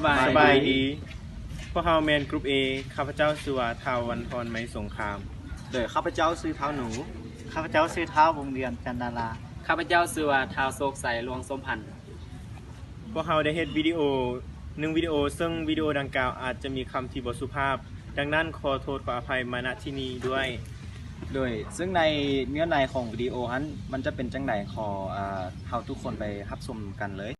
ສະບາຍດີ ພວກເຮົາແມ່ນກຣຸບເອ ຂ້າພະເຈົ້າຊື່ວ່າ ທ້າວວັນທອນ ໄມສົງຄາມ ໂດຍ ຂ້າພະເຈົ້າຊື່ທ້າວໜູ ຂ້າພະເຈົ້າຊື່ທ້າວວົງເດືອນ ຈັນດາລາ ຂ້າພະເຈົ້າຊື່ວ່າ ທ້າວໂຊກໄຊ ຫຼວງສົມພັນ. ພວກເຮົາໄດ້ເຮັດວິດີໂອໜຶ່ງວິດີໂອ ເຊິ່ງວິດີໂອດັ່ງກ່າວອາດຈະມີຄຳທີ່ບໍ່ສຸພາບ, ດັ່ງນັ້ນຂໍໂທດຂໍອະໄພມາ ນະ ທີ່ນີ້ດ້ວຍ. ໂດຍ ເຊິ່ງໃນເນື້ອໃນຂອງວິດີໂອຫັ້ນ ມັນຈະເປັນຈັ່ງໃດ ຂໍ ເອີ ເຮົາທຸກຄົນໄປຮັບຊົມກັນເລີຍ.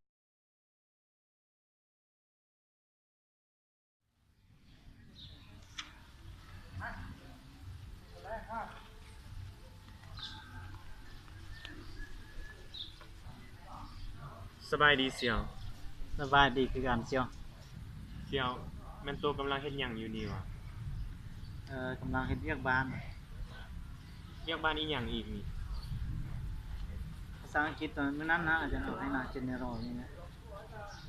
ສະບາຍດີສ່ຽວ. ສະບາຍດີຄືກັນສ່ຽວ. ສ່ຽວ ແມ່ນໂຕກຳລັງເຮັດຫຍັງຢູ່ນີ້ຫວາ? ເອີ ກຳລັງເຮັດວຽກບ້ານ. ວຽກບ້ານອີ່ຫຍັງອີກນີ້? ພາສາອັງກິດຕອນມື້ນັ້ນນະ ອາຈານເອົາໃຫ້ນາ General ນີ້ນະ.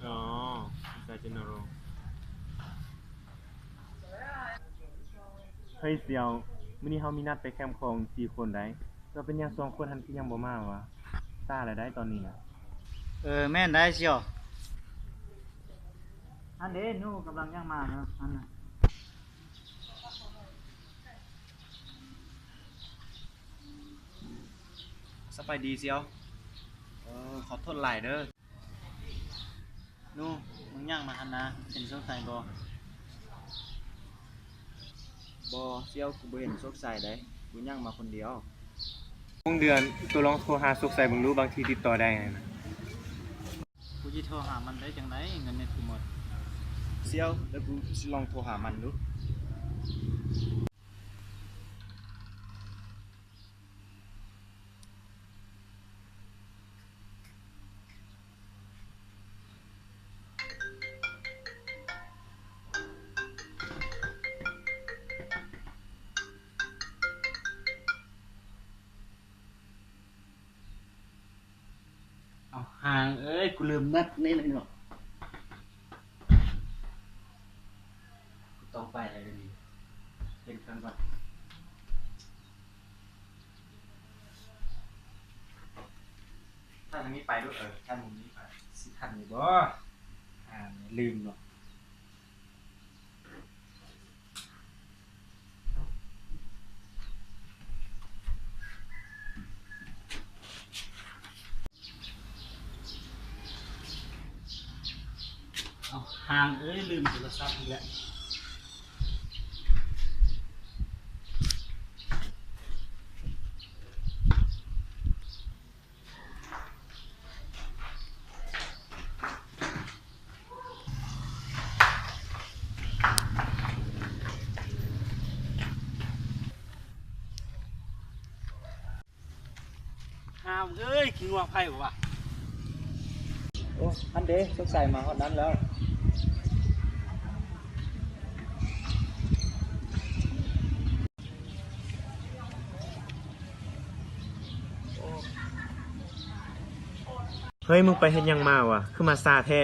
ອໍ ວິຊາ General. ເຮີ້ຍສ່ຽວ, ມື້ນີ້ເຮົາມີນັດໄປແຄມຂອງສີ່ຄົນໃດ໋. ແລ້ວເປັນຫຍັງສອງຄົນຫັ້ນຄືຍັງບໍ່ມາຫວາ? ຊ້າແລ້ວໃດ໋ຕອນນີ້ນະ. ເອີ ແມ່ນໄດ໋ສ່ຽວ. ຫັ້ນເດ້ ໜູກຳລັງຍ່າງມາເນາະ ຫັ້ນນະ. ສະບາຍດີສ່ຽວ. ເອີ ຂໍໂທດຫຼາຍເດີ. ໜູ ມຶງຍ່າງມາຫັ້ນນະ ເຫັນໂຊກໄຊບໍ່? ບໍ່ສ່ຽວ, ກູບໍ່ເຫັນໂຊກໄຊໃດ໋. ກູຍ່າງມາຄົນດຽວ. ຫົກເດືອນ, ໂຕລອງໂທຫາໂຊກໄຊເບິ່ງດູ, ບາງທີຕິດຕໍ່ໄດ້ຫັ້ນນະ. ກູຊິໂທຫາມັນໄດ້ຈັ່ງໃດ ເງິນເນັດກູໝົດ. ສ່ຽວ, ດຽວກູຊິລອງໂທຫາມັນດູ. ເອົາ ຫ່າງເອີຍ ກູລືມນັດນີ້ເນາະ. ກູຕ້ອງໄປແລ້ວດຽວນີ້ ປ່ຽນເຄື່ອງກ່ອນ. ຖ້າທາງນີ້ໄປດູ ເອີ ຖ້າມຸມນີ້ໄປ ຊິທັນຢູ່ບໍ່? ອ່າ ລືມເນາະ. ເອົາ ຫ່າງເອີຍ ລືມໂທລະສັບອີກແລ້ວ. ຫາມເອີຍ ຂີ້ງົວໃຜບໍ່ວະ? ໂອ້ ຫັ້ນເດ້ ສົງໄສມາຮອດນັ້ນແລ້ວ. ເຮີ້ຍ ມຶງໄປເຮັດຫຍັງມາວະ? ຄືມາຊ້າແທ້?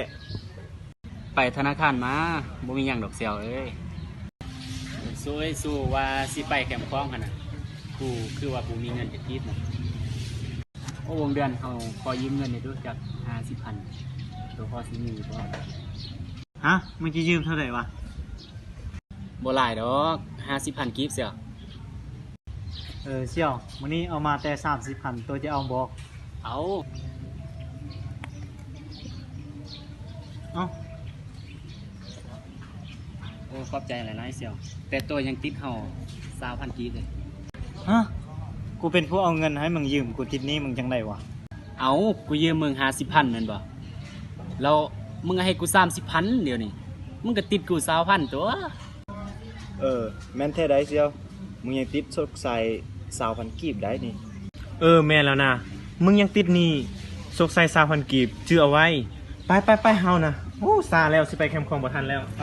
ໄປທະນາຄານມາ, ບໍ່ມີຫຍັງດອກສ່ຽວເອີຍ. ໂອ້ຍ ສູວ່າຊິໄປແຄມຂອງຫັ້ນນະ, ກູຄືວ່າບໍ່ມີເງິນຈັກກີບນະ. ໂອ້ ວົງເດືອນ ເຮົາຂໍຢືມເງິນແດ່ດູ ຈັກຫ້າສິບພັນ, ໂຕພໍຊິມີຢູ່ບໍ່? ຮະ? ມຶງຈະຢືມເທົ່າໃດວະ? ບໍ່ຫຼາຍດອກ, ຫ້າສິບພັນກີບສ່ຽວ. ເອີ ສ່ຽວ, ມື້ນີ້ເອົາມາແຕ່ສາມສິບພັນ, ໂຕຈະເອົາບໍ່? ເອົາ. ເອົ້າ. ໂອ້ ຂອບໃຈຫຼາຍໆສ່ຽວ, ແຕ່ໂຕຍັງຕິດເຮົາຊາວພັນກີບເລີຍ. ຮະ? ກູເປັນຜູ້ເອົາເງິນໃຫ້ມຶງຢືມ, ກູຕິດໜີ້ມຶງຈັ່ງໃດວະ? ເອົ້າ ກູຢືມມຶງຫ້າສິບພັນແມ່ນບໍ່? ແລ້ວມຶງໃຫ້ກູສາມສິບພັນດຽວນີ້, ມຶງກໍຕິດກູຊາວພັນຕົວະ. ເອີ ແມ່ນແທ້ໃດສ່ຽວ, ມຶງຍັງຕິດໂຊກໄຊຊາວພັນກີບໃດ໋ນີ້. ເອີ ແມ່ນແລ້ວນະ, ມຶງຍັງຕິດໜີ້ໂຊກໄຊຊາວພັນກີບ, ຈື່ເອົາໄວ້. ໄປໆໆ ເຮົານະ. ໂອ້ ຊ້າແລ້ວ, ຊິໄປແຄມຂອງບໍ່ທັນແລ້ວ. ໄປ.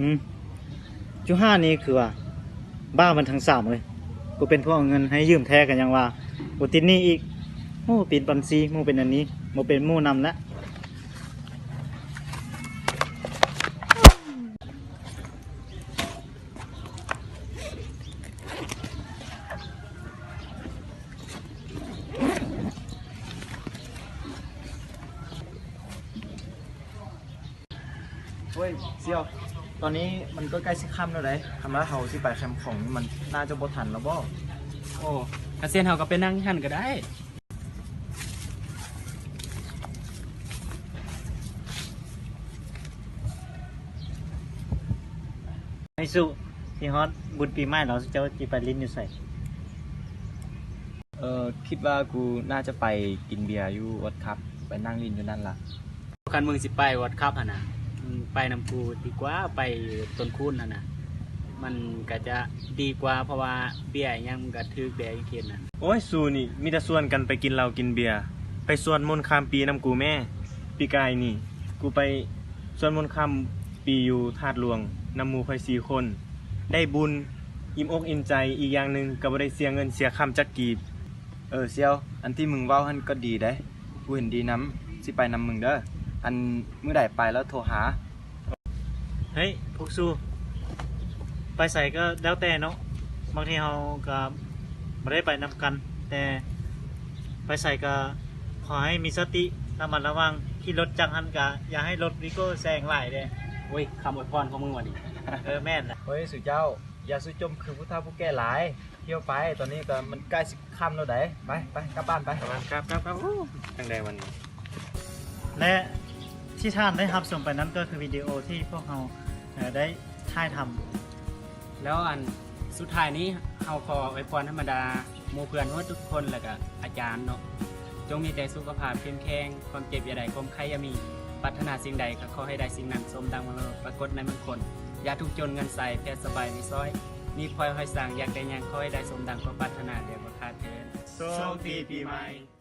ຫືມ ຈຸຫ້ານີ້ຄືວ່າບ້າມັນທັງສາມເອີຍ. ກູເປັນພວກເອົາເງິນໃຫ້ຢືມແທ້ກໍຍັງວ່າ, ກູຕິດໜີ້ອີກ. ໂອ້ ປິດບັນຊີໝູ່ເປັນອັນນີ້, ບໍ່ເປັນໝູ່ນຳລະ. ໂອ້ຍ ສ່ຽວ ຕອນນີ້ມັນກໍໃກ້ຊິຄ່ຳແລ້ວໃດ໋. ຄັນວ່າເຮົາຊິໄປແຄມຂອງນີ້ ມັນໜ້າຈະບໍ່ທັນແລ້ວບໍ? ໂອ້ ຄັນຊັ້ນເຮົາກໍໄປນັ່ງຢູ່ຫັ້ນກໍໄດ້. ໄອ້ສຸ ຊິຮອດບຸນປີໃໝ່ແລ້ວ ເຈົ້າຊິໄປຫຼິ້ນຢູ່ໃສ? ເອີ ຄິດວ່າກູໜ້າຈະໄປກິນເບຍຢູ່ວອດຄັບ ໄປນັ່ງຫຼິ້ນຢູ່ນັ້ນລະ. ຄັນມຶງຊິໄປວອດຄັບຫັ້ນນະ ມຶງໄປນຳກູດີກວ່າ ໄປຕົ້ນຄູນຫັ້ນນະ ມັນກະຈະດີກວ່າ ເພາະວ່າເບຍອີ່ຫຍັງມັນກະຖືກແດ່ຢູ່ເຂດນັ້ນ. ໂອ້ຍ ສູນີ້ມີແຕ່ຊວນກັນໄປກິນເຫຼົ້າກິນເບຍ. ໄປສວດມົນຂ້າມປີນຳກູແມ້. ປີກາຍນີ້ ກູໄປສວດມົນຂ້າມປີຢູ່ທາດຫຼວງນຳໝູ່ຂ້ອຍສີ່ຄົນ ໄດ້ບຸນ ອີ່ມອົກອີ່ມໃຈ ອີກຢ່າງໜຶ່ງກໍບໍ່ໄດ້ເສຍເງິນເສຍຄຳຈັກກີບ. ເອີ ສ່ຽວ ອັນທີ່ມຶງເວົ້າຫັ້ນກໍດີໃດ໋ ກູເຫັນດີນຳ ຊິໄປນຳມຶງເດີ. ອັນມື້ໃດໄປແລ້ວໂທຫາ. ເຮີ້ຍ ພວກສູ ໄປໃສກໍແລ້ວແຕ່ເນາະ ບາງທີເຮົາກໍບໍ່ໄດ້ໄປນຳກັນ ແຕ່ໄປໃສກໍຂໍໃຫ້ມີສະຕິ ລະມັດລະວັງ ຂີ່ລົດຈັກຫັ້ນກໍຢ່າໃຫ້ລົດວີໂກ້ແຊງຫຼາຍເດ້. ໂອ້ຍ ຄຳອວຍພອນຂອງມຶງວະນີ້. ເອີ ແມ່ນລະ. ໂອ້ຍ ສູເຈົ້າ ຢ່າສູ່ຈົ່ມຄືຜູ້ເຖົ້າຜູ້ແກ່ຫຼາຍ. ທ່ຽວໄປ ຕອນນີ້ກໍມັນໃກ້ຊິຄ່ຳແລ້ວໃດ໋. ໄປ ໄປ ກັບບ້ານໄປ. ກັບບ້ານ ກັບ ກັບ ກັບ. ໂອ້ ຈັ່ງໃດວັນນີ້. ແລະທີ່ທ່ານໄດ້ຮັບຊົມໄປນັ້ນກໍຄືວິດີໂອທີ່ພວກເຮົາ ເອີ ໄດ້ຖ່າຍທຳ. ແລ້ວອັນສຸດທ້າຍນີ້ ເຮົາຂໍອວຍພອນໃຫ້ບັນດາໝູ່ເພື່ອນໝົດທຸກຄົນ ແລ້ວກະອາຈານເນາະ ຈົ່ງມີແຕ່ສຸຂະພາບເຂັ້ມແຂງ, ຄວາມເຈັບຢ່າໄດ້, ຄວາມໄຂ້ຢ່າມີ, ປາດຖະໜາສິ່ງໃດກໍຂໍໃຫ້ໄດ້ສິ່ງນັ້ນ, ສົມດັ່ງມະໂນປາກົດໃນມົງຄົນ, ຢ່າທຸກຈົນເງິນໃສ, ແພດສະບາຍມີຊ້ອຍ, ມີພອຍຫອຍສາກ, ຢາກໄດ້ຫຍັງຂໍໃຫ້ໄດ້ສົມດັ່ງຄວາມປາດຖະໜາ, ແຕ່ບໍ່ຂາດເຂີນ. ໂຊກດີປີໃໝ່.